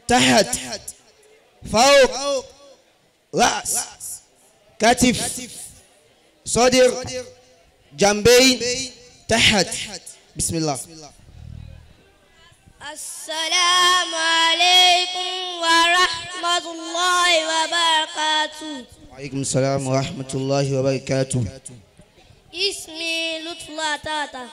تحت فوق رأس كتف صدر جنبين تحت. بسم الله. السلام عليكم ورحمة الله وبركاته. وعليكم السلام ورحمة الله وبركاته. اسمي لطفة تاتا.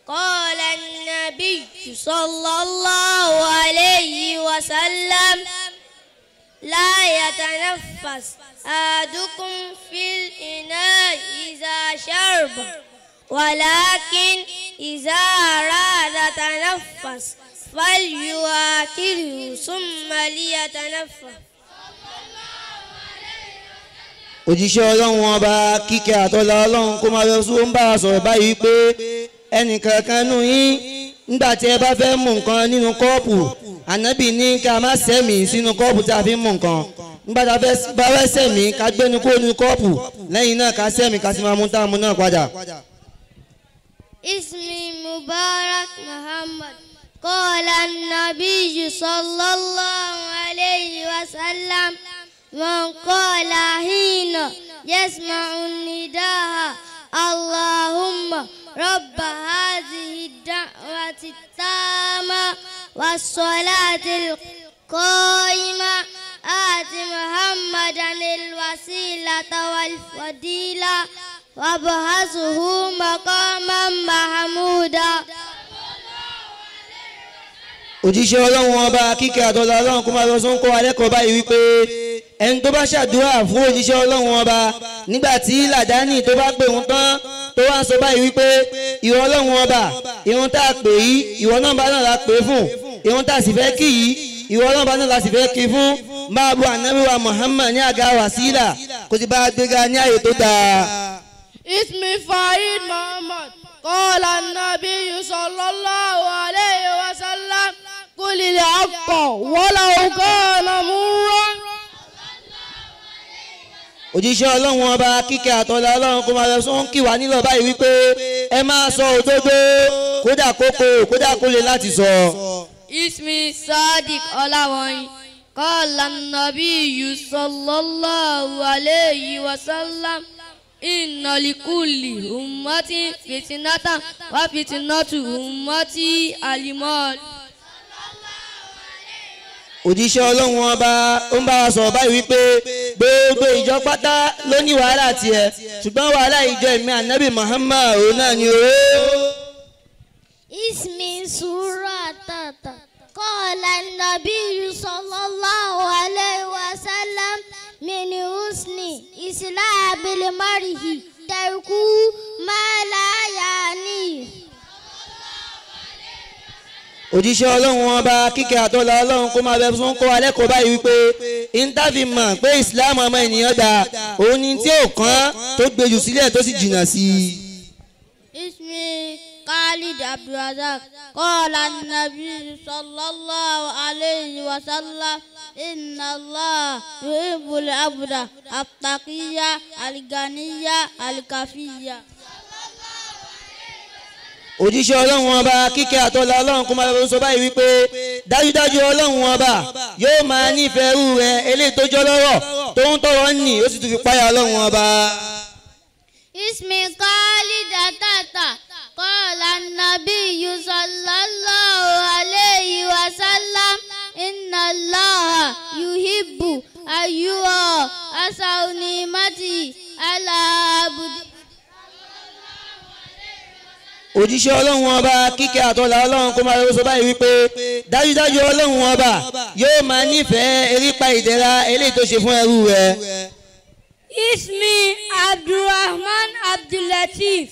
قال النبي صلى الله عليه وسلم لا يتنفس أحدكم في الإناء إذا شرب ولكن إذا أراد تنفس فليؤكله ثم ليتنفس. Òjíṣẹ́ Ọlọ́run ọba kíkẹ́ àtọ́lá Ọlọ́run kó máa lọ sí ó ń bá a sọ̀rọ̀ báyìí pé ẹnìkankan nù yín nígbà tí ẹ bá fẹ́ mú nǹkan nínú kọ́ọ̀pù, ànábì ní ká má sẹ́mì sínú kọ́ọ̀pù tí a fi ń mú nǹkan. Nígbà tí a bá fẹ́ sẹ́mì ká gbénu kúrò nínú kọ́ọ̀pù, lẹ́yìn náà ká sẹ́mì ká sì máa mú táàmù náà padà. Ismi Mubarak Muhammad. Qala an-nabiyyu sallallahu alayhi wa sallam man qala hina yasma'u an-nidaa Allahumma rabba hadhihi ad-da'wati at-tamma was-salati al-qa'ima ati Muhammadan al-wasilata wal-fadila wab'athuhu maqaman mahmuda. Òjíṣẹ́ Ọlọ́run ọba kíkẹ́ àtọ́lá Ọlọ́run kó máa lọ sọ́n kó alẹ́kọ̀ọ́ báyìí wípé ẹni tó bá ṣàdúrà fún òjíṣẹ́ Ọlọ́run ọba nígbà tí làdáni tó bá pè ń tán tó wá ń sọ báyìí wípé ìwọ Ọlọ́run ọba ìrun tá a pè yìí ìwọ náà bá náà la pè fún, ìrun tá a sì fẹ́ kí yìí ìwọ Ọlọ́run bá náà la sì fẹ́ kí fún, máa bu ànábì wa Muhammad ní àga wàsílà kò sì bá a gbéga ní àyè tó dáa. Ismi Farid Muhammad. Qala an-nabiyyu sallallahu alayhi wa sallam qulil haqqa walau kana murran. Òjíṣẹ́ Ọlọ́run ọba kíkẹ́ àtọ́lá Ọlọ́run kó máa lọ sún kí wà nílò báyìí wípé ẹ máa sọ òdodo kódà kókó kódà kó le láti sọ. Ismi Sadiq Ọláwọ̀nyí. Qala an-nabiyyu sallallahu alayhi wa sallam inna likulli ummatin fitnatan wa fitnatu ummati al-mal. Òjíṣẹ́ Ọlọ́run ọba ó ń bá wa sọ̀rọ̀ báyìí wípé gbogbo ìjọ pátá ló ní wàhálà tiẹ̀, ṣùgbọ́n wàhálà ìjọ ìmí ànábì Muhammad òun náà ni owó. Ismi Sura Tata. Qala an-nabiyyu sallallahu alayhi wa sallam min husni islamil mar'i tarku ma la ya'ni. Òjíṣẹ́ Ọlọ́run ọba kíkẹ́ àtọ́lá Ọlọ́run kó máa bẹ fún kó alẹ́kọ̀ọ́ báyìí wípé intavi mọ̀ pé Islam ọmọ ènìyàn dà òun ni tí ò kán tó gbèjù sílẹ̀ tó sì jìnnà sí i. Ismi Khalid Abdulrazak. Qala an-nabiyyu sallallahu alayhi wa sallam inna Allah yuhibbul abda at-taqiyya al-ganiyya al-kafiyya. Òjíṣẹ́ Ọlọ́run ọba kíkẹ́ àtọ́lá Ọlọ́run kó máa lọ sọ báyìí wípé dájúdájú Ọlọ́run ọba yóò máa nífẹ̀ẹ́ irú rẹ̀ eléyìí tó jọ lọ́rọ̀ tó ń tọrọ ń nì ó sì tún fi páyà Ọlọ́run ọba. Ismi Khalid Tata. Qala an-nabiyyu sallallahu alayhi wa sallam inna Allaha yuhibbu an yura athara ni'matihi ala abdi. Òjíṣẹ́ Ọlọ́run ọba kíkẹ́ àtọ́lá Ọlọ́run kó máa lọ sọ báyìí wípé dájúdájú Ọlọ́run ọba yóò máa nífẹ̀ẹ́ erípa ìdẹ̀ra eléyìí tó ṣe fún ẹrú rẹ̀. Ismi Abdulrahman Abdullatif.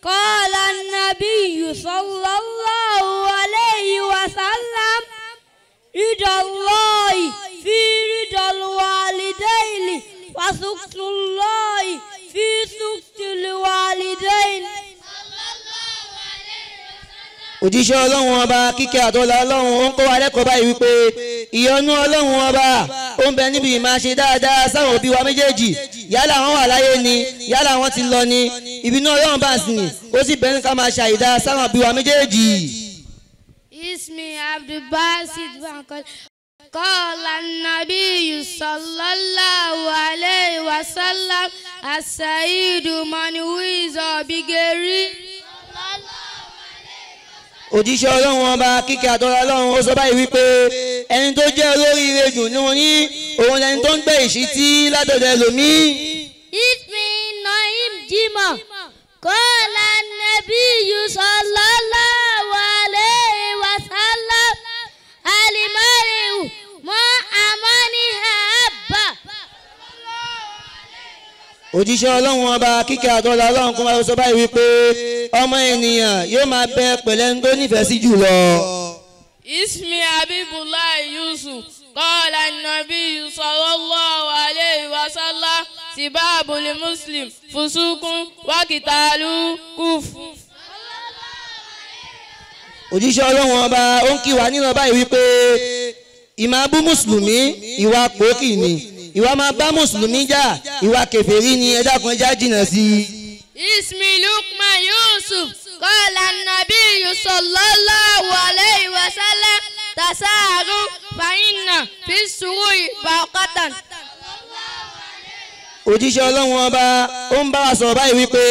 Qala an-nabiyyu sallallahu alayhi wa sallam ridallahi fi ridal walidayni wa sukhtullahi fi sukhtil walidayni. Òjíṣẹ́ Ọlọ́run ọba kíkẹ́ àtọ́lá Ọlọ́run ó ń kọ́ wa lẹ́kọ̀ọ́ báyìí wípé ìyọ́nú Ọlọ́run ọba ó ń bẹ níbi ìmáa ṣe dáadáa sáwọn òbí wa méjèèjì, yálà wọn wà láyé ni yálà wọn ti lọ ni, ìbínú Ọlọ́run bá sì ní ó sì bẹ́ẹ̀ ní ká máa ṣàìdá sáwọn òbí wa méjèèjì. Ismi Abdulbasit Bankole. قال النبي صلى الله عليه وسلم السعيد من وعظ بغيره. Òjíṣẹ́ Ọlọ́run ọba kíkẹ́ àtọ́lá Ọlọ́run ó sọ báyìí wípé ẹni tó jẹ́ olóríire jù ní wọn ní òun lẹni tó ń gbé ìṣítí látọ̀dọ̀ ẹlòmíì. Ismi Naim Jimoh. قال النبي صلى الله عليه وسلم المرء مع من أحب. Òjíṣẹ́ Ọlọ́run ọba kíkẹ́ àtọ́lá Ọlọ́run kó máa sọ báyìí wípé ọmọ ènìyàn yóò máa bẹ pẹ̀lẹ́ ẹni tó nífẹ̀ẹ́ sí jùlọ. Ismi Habibullah Yusuf. قال النبي صلى الله عليه وسلم سباب المسلم فسوق وقتال كفر. Òjíṣẹ́ Ọlọ́run ọba ó ń kí wa nínú báyìí wípé ìmáa bú mùsùlùmí ìwà pòkì ni, ìwà máa bá mùsùlùmí jà ìwà kèfèrí ni, ẹ dákun ẹ já jìnnà sí i. Ismi Lukman Yusuf. قال النبي صلى الله عليه وسلم تساروا فإن في السرور بركة. Òjíṣẹ́ Ọlọ́run ọba ó ń bá wa sọ̀rọ̀ báyìí wípé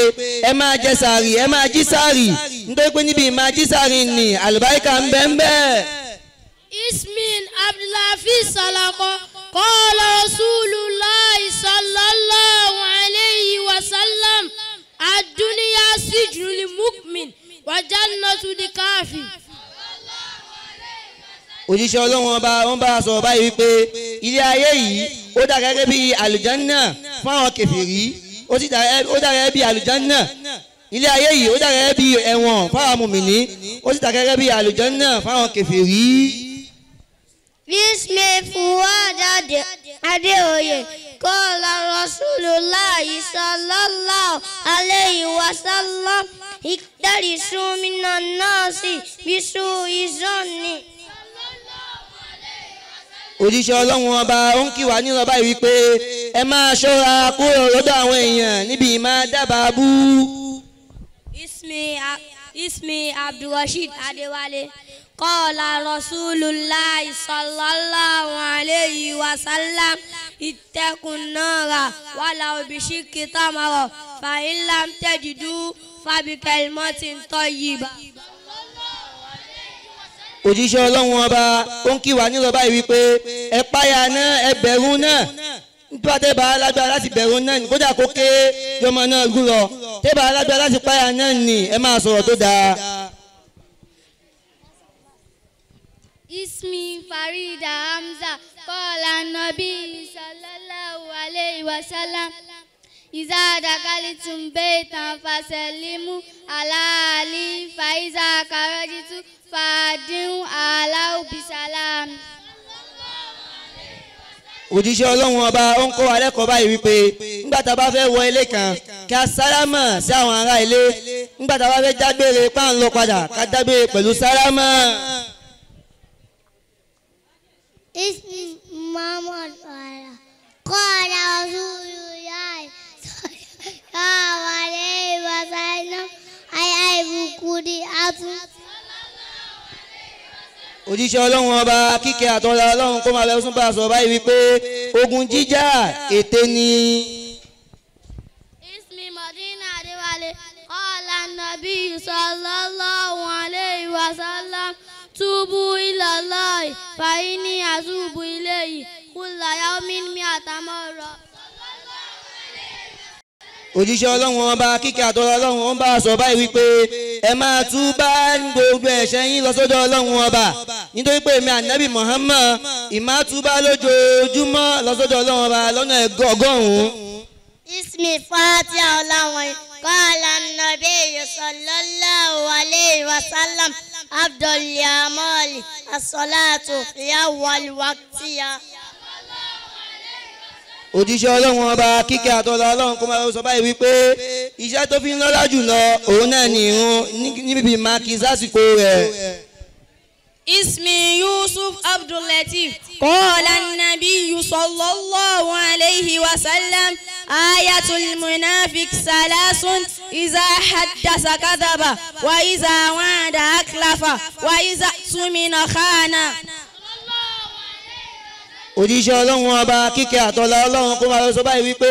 ẹ máa jẹ sàárì, ẹ máa jí sàárì, nítorí pé níbi ìmáa jí sàárì ni àlùbáríkà ń bẹ ń bẹ. Ismi Abdulhafiz Salako. قال رسول الله صلى الله عليه وسلم الدنيا سجن للمؤمن وجنة للكافر. Òjíṣẹ́ Ọlọ́run ọba ó ń bá wa sọ̀rọ̀ báyìí wípé ilé ayé yìí ó dà gẹ́gẹ́ bí àlùjànnà fún àwọn kèfèrí, ó sì dà gẹ́gẹ́ bí àlùjànnà. Ilé ayé yìí ó dà gẹ́gẹ́ bí ẹ̀wọ̀n fáwọn mùmìnì, ó sì dà gẹ́gẹ́ bí àlùjànnà fáwọn kèfèrí. Ismi Fuad Adeoye. قال رسول الله صلى الله عليه وسلم احترسوا من الناس بسوء الظن. Òjíṣẹ́ Ọlọ́run ọba ó ń kí wa nílọ báyìí wípé ẹ máa ṣọ́ra kúrò lọ́dọ̀ àwọn èèyàn níbi ìmáa dábàá bú. Ismi Abdulrasheed Adewale. قال رسول الله صلى الله عليه وسلم اتقوا النار ولو بشق تمرة فإن لم تجدوا فبكلمة طيبة. Òjíṣẹ́ Ọlọ́run ọba ó ń kí wa nílọ báyìí wípé ẹ páyà náà, ẹ bẹ̀rù náà, nítorí tẹ́bà alágbára láti bẹ̀rù náà ní kódà kó ké yọmọ náà gún lọ, tẹ́bà alágbára láti páyà náà ní ẹ máa sọ̀rọ̀ tó dáa. Ismi Farida Hamza. قال النبي صلى الله عليه وسلم إذا دخلتم بيتا فسلموا على أهله فإذا خرجتم فأدوا عليه بسلام. Òjíṣẹ́ Ọlọ́run ọba ó ń kọ́ wa lẹ́kọ̀ọ́ báyìí wípé nígbà tá a bá fẹ́ wọ ilé kan kí a sálámà sí àwọn ará ilé, nígbà tá a bá fẹ́ dágbére páà ń lọ padà ká dágbére pẹ̀lú sálámà. Ismi Muhammad Wala. قال رسول الله صلى الله عليه وسلم العيب خدعة. Òjíṣẹ́ Ọlọ́run ọba kíkẹ́ àtọ́lá Ọlọ́run kó máa bẹ fún bá a sọ báyìí wípé ogun jíjà ète ni. Ismi Madina Adewale. قال النبي صلى الله عليه وسلم توبوا إلى الله فإني أتوب إليه كل يوم 100 مرة. Òjíṣẹ́ Ọlọ́run ọba kíkẹ́ àtọ́lá Ọlọ́run ó ń bá a sọ báyìí wípé ẹ máa túbá gbogbo ẹ̀ṣẹ̀ yín lọ sọ́dọ̀ Ọlọ́run ọba, nítorí pé èmi ànábì Muhammad ìmá túbá lójoojúmọ́ lọ sọ́dọ̀ Ọlọ́run ọba lọ́nà 100. Ismi Fatiha Ọláwọ̀n. قال النبي صلى الله عليه وسلم أفضل الأعمال الصلاة في أول وقتها. Òjíṣẹ́ Ọlọ́run ọba kíkẹ́ àtọ́lá Ọlọ́run kó máa sọ báyìí wípé iṣẹ́ tó fi ń lọ́lá jùlọ òun náà ní irun níbi máa kí sásìkò rẹ̀. اسمي يوسف عبد اللطيف. قال النبي صلى الله عليه وسلم آية المنافق ثلاث إذا حدث كذب وإذا وعد أخلف وإذا اؤتمن خان. Òjíṣẹ́ Ọlọ́run ọba kíkẹ́ àtọ́lá Ọlọ́run kó máa lọ sọ báyìí wípé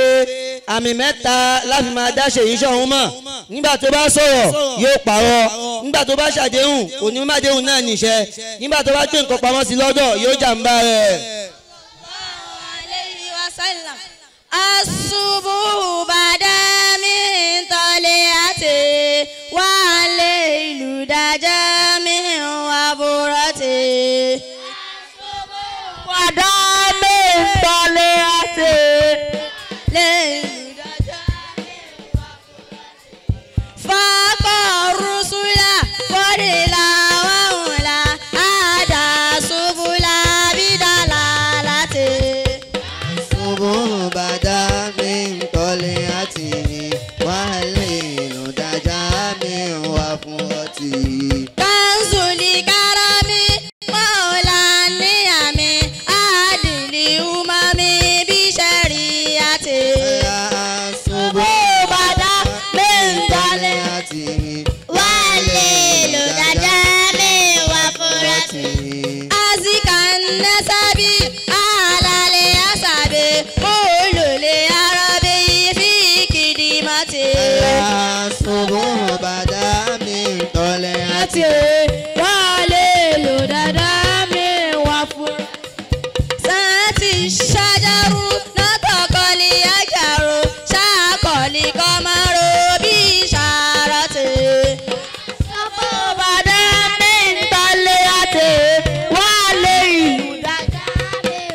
àmì mẹ́ta láfi máa dá Ṣèyí Ṣọ̀ún mọ̀. Nígbà tó bá sọ̀rọ̀ yóò parọ́, nígbà tó bá ṣàdéhùn kò ní má déhùn náà níṣẹ́, nígbà tó bá gbé nǹkan pamọ́ sí lọ́dọ̀ yóò jàǹbá rẹ̀. Asubu bada min taliati wa leilu daja min waburati. Asubu bada min taliati leilu daja min waburati. Faqa rusula fadila wa ula ada subula bidalalati. Asubu bada min taliati wa leilu daja min wafurati. Kanzuli karami maula niyami adili umami bi shariati. Asubu bada min taliati wa leilu daja min wafurati. Azikan nasabi alale asabi kulule arabi fi kidimati. Asubu bada min taliati wa leilu daja min wafurati. Santi shajaru natokoli ajaru shakoli kamaru bi sharati. Bada min taliati wa leilu daja min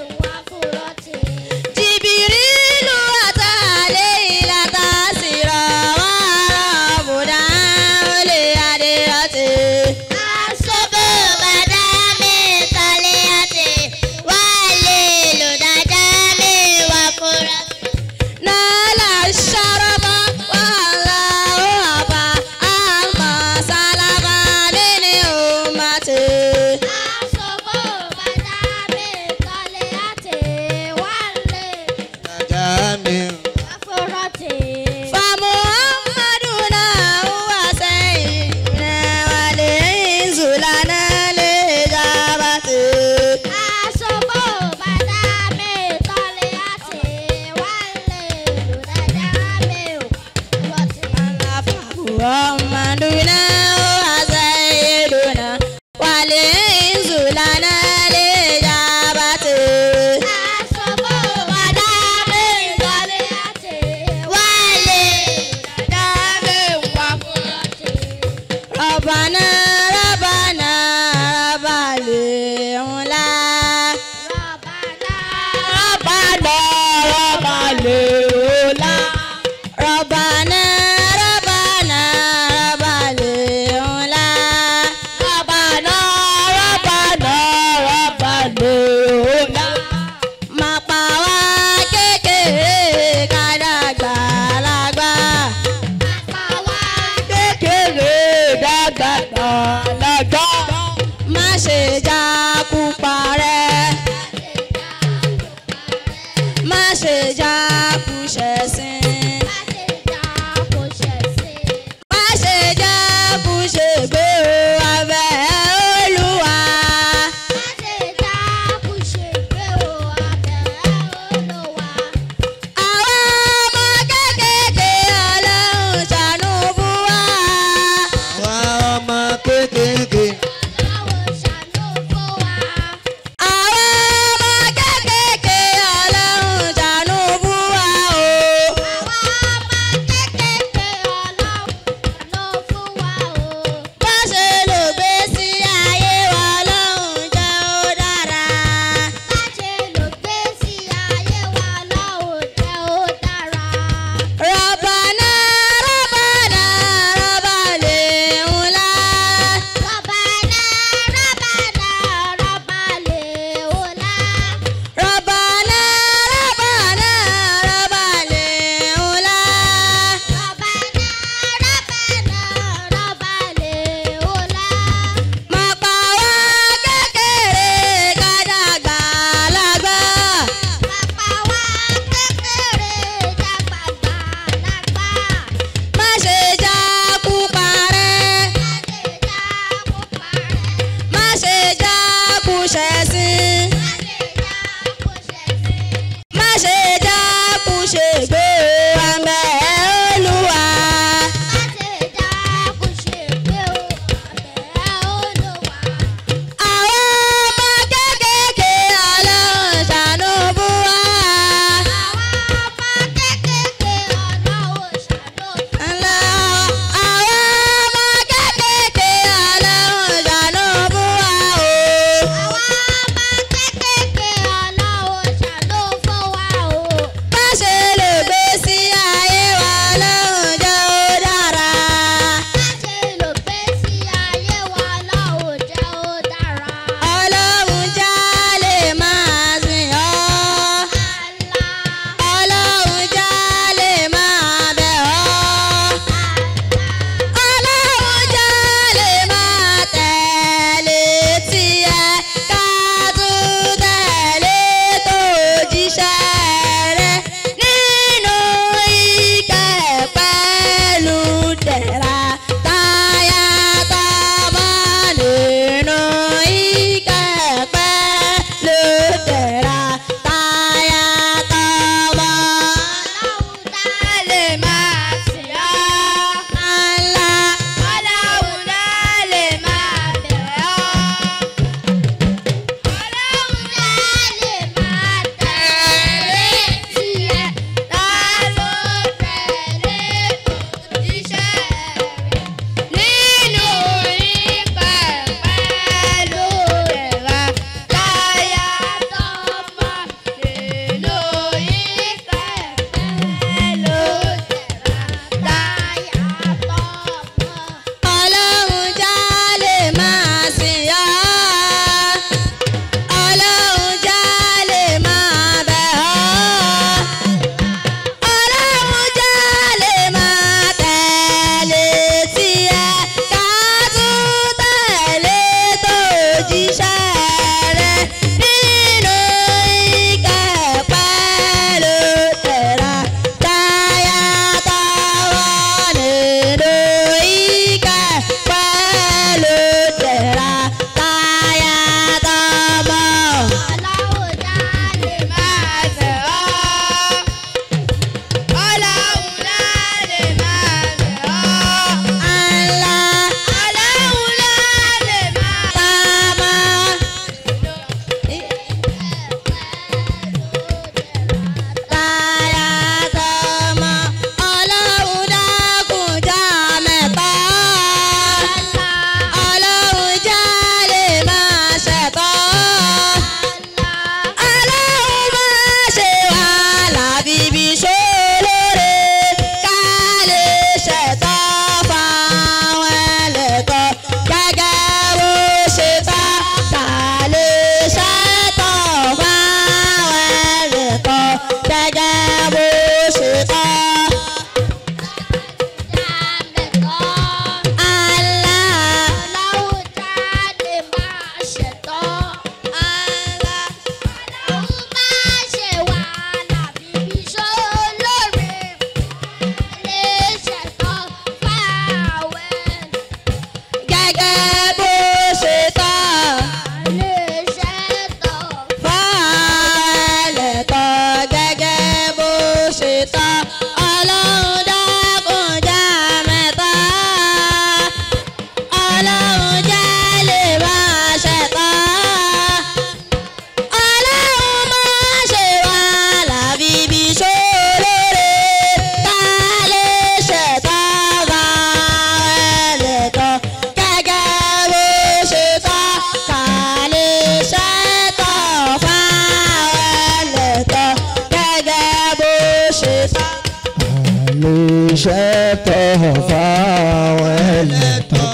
lè ṣètò fáwọn ẹlẹ́tọ̀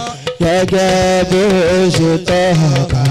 gẹ́gẹ́ bí ó ṣe tọ́ ká